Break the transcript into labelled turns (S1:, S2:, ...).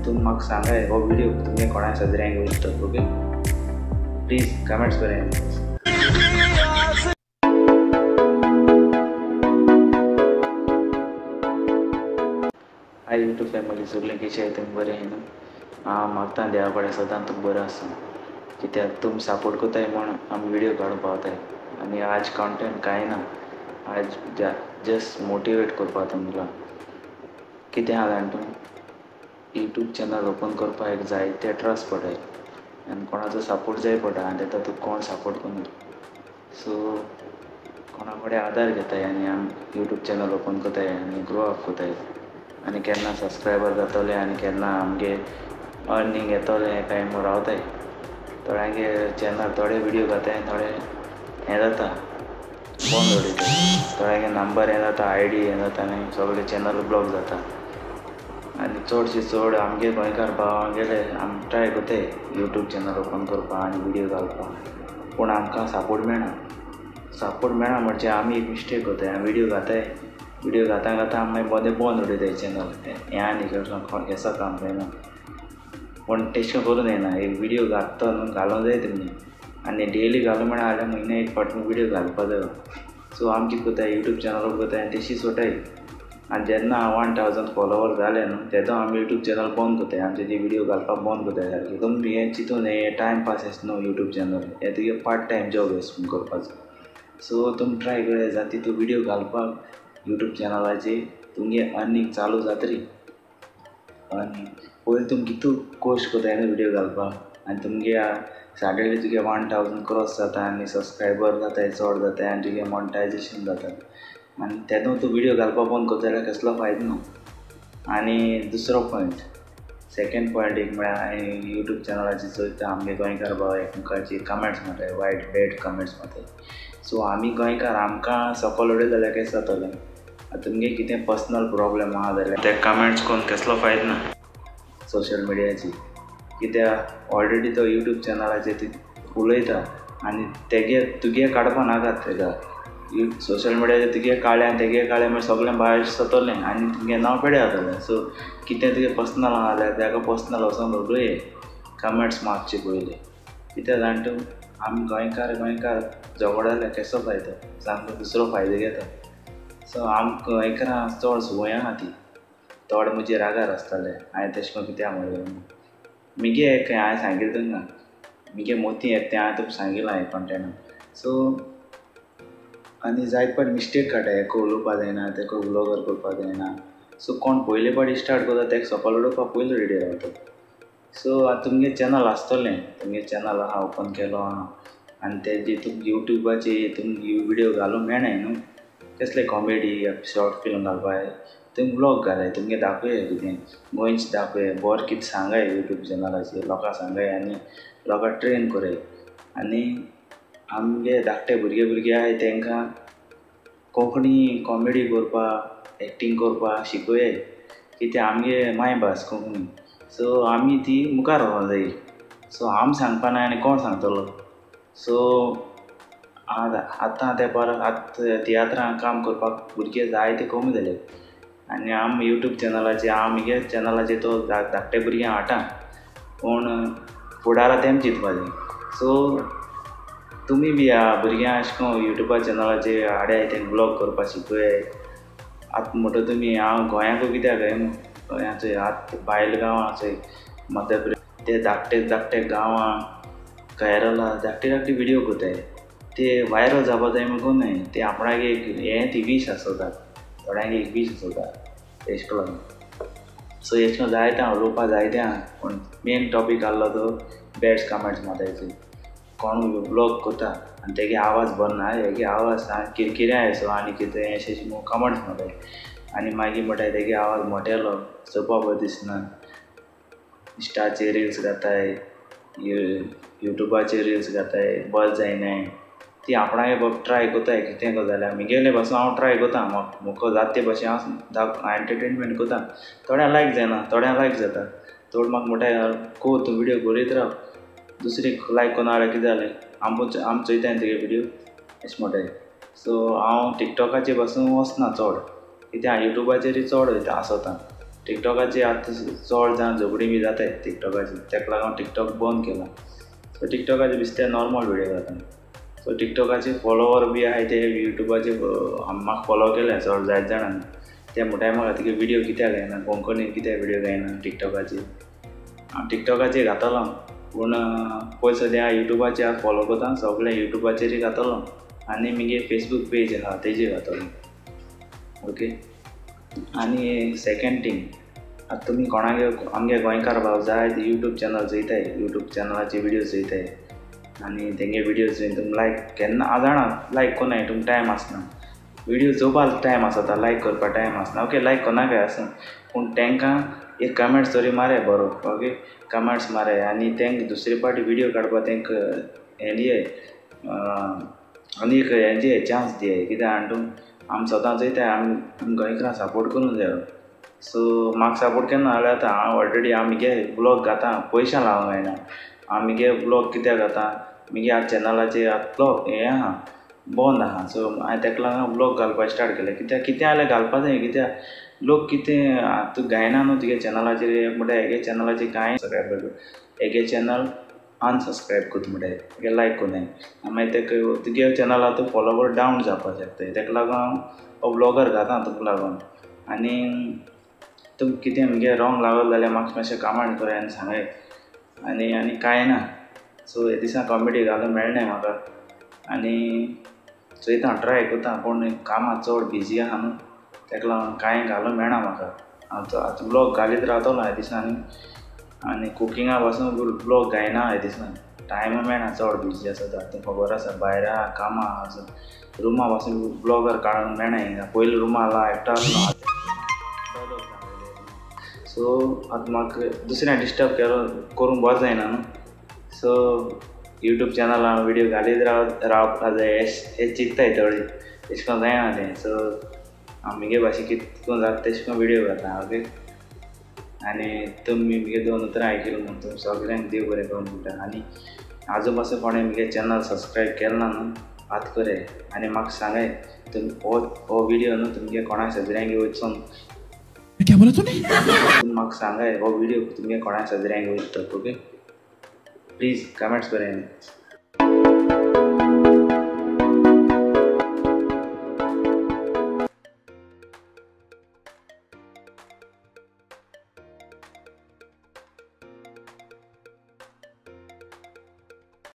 S1: तुमी म्हाका सांगाय हो व्हिडिओ तुमगे कोणाय सजऱ्यांक वयता. ओके, प्लीज कमेंट्स बरय. हाय यूट्यूब फॅमिली, सगळें कशें तुमी बरें आहाय न्हू? हांव मागता देवा कडेन सदां तुमी बरें आसूं, कित्याक तुमी सपोर्ट करताय म्हूण आमी व्हिडियो काडूंक पावताय. आनी आज कॉन्टेंट कांय ना, आज जस्ट मोटिवेट करपाक तुमकां. कितें आहा जाण तूं, यूट्यूब चॅनल ओपन करपाक एक जायते ट्रस्ट पडटाय आनी कोणाचो सपोर्ट जाय पडटा आनी तेका तुका कोण सपोर्ट करना. सो कोणा कडेन आदार घेताय आनी आमी यूट्यूब चॅनल ओपन करताय आनी ग्रो अप करताय. आनी केन्ना सबस्क्रायबर जातले आनी केन्ना आमगे अर्निंग येतलें हें काय म्हूण रावताय. थोड्यांगे चॅनल थोडे व्हिडियो घाताय, थोडे हें जाता बंद उडयता, थोड्यांगे नंबर हें जाता, I D हें जाता आनी सगळे चॅनल ब्लॉक जाता. आनी चडशे चड आमगे गोंयकार भावांगेले आमी ट्राय करताय यूट्यूब चॅनल ओपन करपाक आनी व्हिडियो घालपाक, पूण आमकां सपोर्ट मेळना. सपोर्ट मेळना म्हणजे आमी एक मिस्टेक करताय, व्हिडियो घाताय, व्हिडियो घाता घाता आमी मागीर बंद बंद उडयताय चॅनल. हें आनी केसो काम जायना, पूण तेशें करूं जायना. एक व्हिडियो घातता न्हू, घालूंक जाय तुमी, आनी डेली घालूं म्हळ्यार हाल्या म्हयन्या एक फावट व्हिडियो घालपा जायो. सो आमी कितें करताय, यूट्यूब चॅनल करताय आनी तेशी सोडटाय. आनी जेन्ना 1000 फॉलोवर जाले न्हू तेदो आमी यूट्यूब चॅनल बंद करताय, आमचे ती व्हिडियो घालपाक बंद करताय सारकी. तुमी हें चिंतून हें टायम पास एस न्हू यूट्यूब चॅनल, हें तुगे पार्ट टायम जॉब एस करपाचो. सो तुमी ट्राय करया जाता तितू व्हिडियो घालपाक यूट्यूब चॅनलाचेर, तुमगे अर्निंग चालू जातली. आनी पयलीं तुमी कितू कोश्ट करताय न्हू व्हिडियो घालपाक, आनी तुमगे सडनली तुगे 1000 क्रॉस जाता आनी सबस्क्रायबर जाताय, चड जाताय आनी तुगे मॉनिटायजेशन जाता. आनी तेदो तूं व्हिडियो घालपाक बंद करता जाल्यार कसलो फायदो न्हू. आनी दुसरो पॉयंट, सेकेंड पॉयंट एक म्हळ्यार हांवें यूट्यूब चॅनलाचेर चोयता आमगे गोंयकार भाव एकमेकाचे कमेंट्स मारताय, वायट बॅड कमेंट्स मारताय. सो आमी गोंयकार आमकां सकयल उडयले जाल्यार कशें जातलें? आतां तुमगे कितें पर्सनल प्रॉब्लम आहा जाल्यार ते कमेंट्स करून कसलो फायदो ना सोशल मिडियाची, कित्याक ऑलरेडी तो यूट्यूब चॅनलाचेर ती उलयता आनी तेगे तुगे काडपा नाकात. तेका सोशल मिडियाचेर तुगे काडलें आनी तेगे काडलें मागीर सगळें भायर जातलें आनी तुमगें नांव पेडे जातलें. सो कितें तुगे पर्सनल आहा जाल्यार तेका पर्सनल वचोन उलय, कमेंट्स मारचे पयलीं. कित्याक जाण तूं, आमी गोंयकार गोंयकार झगडो जाल्यार कसो फायदो, सामको दुसरो फायदो घेता. सो आमकां गोंयकारां चड संवय आहा ती, थोडे म्हजे रागार आसताले हांवें तशें करून कित्याक म्हणलें. मुगे एक हांवें सांगिल्लें तुमकां, मुगे मोती येता तें हांवें तुमकां सांगिलां हें कॉन्टेंटान. सो आनी जायते फावट मिस्टेक काडटा, हेका उलोवपा जायना, तेका व्लॉगर करपा जायना. सो कोण पयले फावटी स्टार्ट करता तेका सकयल उडोवपाक पयलो रेडी रावता. सो आतां तुमगे चॅनल आसतलें, तुमगे चॅनल आहा ओपन केलो आहा आनी तेजे तुमकां यूट्यूबाचेर तुमकां व्हिडियो घालूंक मेळनाय न्हू, कसले कॉमेडी शॉर्ट फिल्म घालपाक तुमी व्लॉग घालाय, तुमगे दाखोवया कितें गोंयचें दाखोवया, बरें कितें सांगाय यूट्यूब चॅनलाचेर लोकांक सांगाय आनी लोकांक ट्रेन करय. आनी आमगे धाकटे भुरगे भुरगे आहाय तेंकां कोंकणी कॉमेडी करपाक, एक्टींग करपाक शिकोवया, कित्याक आमगे मायभास कोंकणी. सो आमी ती मुखार व्हरोंक जाय. सो आमी सांगपा ना आनी कोण सांगतलो? सो आतां तेंपार आतां तियात्रां काम करपाक भुरगे जायते कमी जाले आनी आमी यूट्यूब चॅनलाचेर आमगे चॅनलाचेर तो धाकटे भुरग्यांक हाडटा, पूण फुडारा तेम चिंतपाचें. सो तुमी बी ह्या भुरग्यांक अशें करून यूट्यूबा चॅनलाचेर हाडाय, तेंकां ब्लॉग करपाक शिकयाय. आतां म्हणटा तुमी हांव गोंयांकूय कित्याक काय न्हू, गोंयाचोय आतां भायल्या गांवां चोय मध्य प्रदेश ते धाकटे धाकटे गांवां केरला धाकटे धाकटे व्हिडियो करताय, ते वायरल जावपा जाय मुगो न्हय, ते आपणाक एक हें ती वीश आसता, थोड्यांक एक वीश आसता तेश करून. सो एश करून जायते आहा उलोवपा जायते आहा, पूण मेन टॉपीक आहलो तो बॅड कमेंट्स मारताय. कोण व्लॉग करता आनी तेगे आवाज बरो ना, हेगे आवाज किरकिऱ्या येसो आनी कितें अशें अशें म्हूण कमेंट्स मारताय आनी मागीर म्हणटाय तेगे आवाज मोटेलो चोवपा बरो दिसना. इंस्टाचेर रिल्स घाताय, यूट्यूबाचेर रिल्स घाताय, बरें जायनाय. ती आपणागे बाब ट्राय करताय कितें करता जाल्यार मुगेले पासून हांव ट्राय करता, म्हाका जाता ते भाशेन हांव एंटरटेनमेंट करता. थोड्यांक लायक जायना, थोड्यांक लायक जाता. थोडे म्हाका म्हणटाय कर तूं व्हिडियो बरयत राव, दुसरी लायक करना जाल्यार कितें जालें, आम चोयताय तुगे व्हिडियो अशें म्हणटाय. सो हांव टिकटॉकाचेर पासून वचना चड, कित्याक हांव यूट्यूबाचेरूय चड वयता आसता. टिकटॉकाचेर आतां चड जाण झगडीं बी जाताय टिकटॉकाचेर, ताका लागून टिकटॉक बंद केला. सो टिकटॉकाचेर बेश्टे नॉर्मल विडियो घालता. सो टिकटॉकाचे फॉलोवर बी आहाय ते युट्यूबाचे म्हाका फॉलो केले चड जायत जाणांनी. ते म्हणटाय म्हाका तुगे विडियो कित्याक घायना, कोंकणीन कित्याक विडियो घायना टिकटॉकाचेर. हांव टिकटॉकाचेर घातलो पूण पयलीं सद्या युट्यूबाचेर हांव फॉलो करता, सगळें युट्यूबाचेरय घातलो आनी म्हगे फेसबूक पेज आहा तेजेर घातलो. ओके, आनी सेकेंड थींग, आतां तुमी कोणागे आमगे गोंयकार भाव जाय ते यूट्यूब चॅनल चोयताय, यूट्यूब चॅनलाचे विडियो चोयताय आनी तेंगे विडियो चोयन तुमी लायक केन्ना हांव जाणा लायक कोन्नाय, तुमकां टायम आसना विडियो चोवपाक टायम आसता, लायक करपाक टायम आसना. ओके, लायक कोन्नाकाय आसूं पूण तांकां एक कमेंट्स तरी माराय बरो. ओके, कमेंट्स माराय आनी तांकां दुसरे पाटी विडियो काडपाक तांकां हें दियाय, आनी एक हें दियाय, चान्स दियाय. कित्याक जाणा तूं, आमी सदां चोयताय, आमी गोंयकारांक सपोर्ट करूंक जायो. सो म्हाका सपोर्ट केन्ना जाल्यार आतां हांव ऑलरेडी हांव म्हगे ब्लॉग घाता, पयशे लावंक जायना. हांव म्हगे ब्लॉग कित्याक घाता, म्हगे आतां चॅनलाचेर आतां ब्लॉग हें आहा बंद आहा. सो हांवें ताका लागून ब्लॉग घालपाक स्टार्ट केलें. कित्याक कितें जाल्यार घालपा जाय, कित्याक लोक कितें तूं गायना न्हू तुगे चॅनलाचेर म्हणटा, हेगे चॅनलाचेर कांय सबस्क्रायब हेगे चॅनल अनसबस्क्रायब करता म्हणटाय, हेगे लायक कोन्नाय, मागीर ताका तुगे चॅनल आतां फॉलोवर डावन जावपाक शकता. ताका लागून हांव हो ब्लॉगर घाता तुका लागून. आनी तुमकां कितें म्हगे रॉंग लागत जाल्यार म्हाका मातशें कमेंट कराय आनी सांगाय. आनी आनी कांय ना. सो हे दिसा कॉमेडी घालूंक मेळनाय म्हाका आनी चोयता ट्राय करता, पूण कामां चड बिजी आहा न्हू ताका लागून कांय घालूंक मेळना म्हाका. हांव आतां ब्लॉग घालीत रावतलो ह्या दिसांनी आनी कुकिंगा पासून ब्लॉग घायना ह्या दिसांनी, टायम मेळना, चड बिजी आसा. आतां खबर आसा भायर आहा कामां आहा, रुमा पासून ब्लॉगर काडूंक मेळना हिंगा. पयलीं रुमा आसलो एकटो आसलो, सो आतां म्हाका दुसऱ्यांक डिस्टर्ब केलो करूंक बरें जायना न्हू. सो यूट्यूब चॅनल हांव विडियो घालीत रावपाक जाय हें चिंत्ताय थोडी, तशें करून जायना तें. सो हांव म्हगे भाशेन कितको जाता तशें करून विडियो घाता. ओके, आनी तुमी म्हगे दोन उतरां आयकलीं म्हूण तुमी सगळ्यांक देव बरें करूं म्हणटा. आनी आजून पासून कोणें म्हगे चॅनल सबस्क्रायब केलें ना न्हू आतां कराय आनी म्हाका सांगाय तुमी हो विडियो न्हू तुमगे कोणा शेजऱ्यांक वचून
S2: क्या बोला तूने,
S1: म्हाका सांगाय हो विडियो तुमगे कोणा शेजऱ्यांक वयता. ओके, प्लीज कमेंट्स कराय.